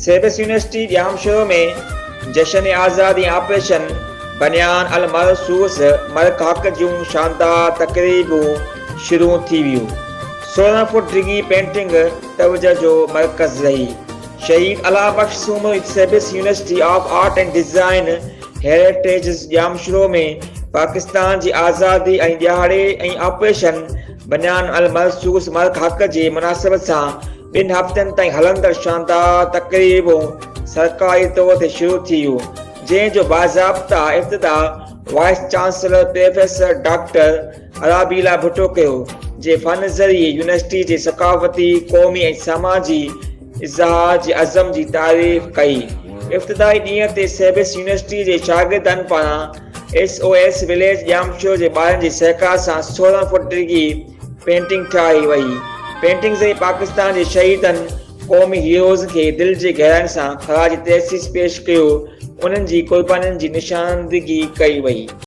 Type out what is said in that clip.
سيبس university Jamshoro ۾ جشن آزادي ۽ operation بنيان المرصوص مرڪ حق جون شاندار تقريبون شروع ٿي ويون. 16 فوٽ ڊگهي پينٽنگ توجهه جو مرڪز رهي. شهيد Allah Bakhsh Soomro SEBIS university of art and design heritage Jamshoro ۾ Pakistan جي آزادي ۽ ڏهاڙي ۽ آپريشن بنيان المرصوص مرڪ حق جي مناسبت سان ٻن هفتن تائين هلندڙ شاندار تقريبون سرڪاري طور تي شروع ٿي ويون، جنهن جو باضابطا افتتاح vice chancellor professor doctor Arabella Bhutto ڪيو، جي فن ذريعي يونيورسٽي جي ثقافتي، قومي ۽ سماجي اظهار جي عزم جي تعريف ڪئي. افتتاحي ڏينهن تي سيبس يونيورسٽي جي شاگردن پاران S O S village Jamshoro جي ٻارن جي سهڪار سان 16 فوٽ ڊگهي پينٽنگ ٺاهي وئي. پينٽنگ ذريعي پاڪستان جي شهيدن، قومي هيروز کي دل جي گهراين سان خراج تحسين پيش ڪيو، انهن جي قربانين جي نشاندگي ڪئي وئي.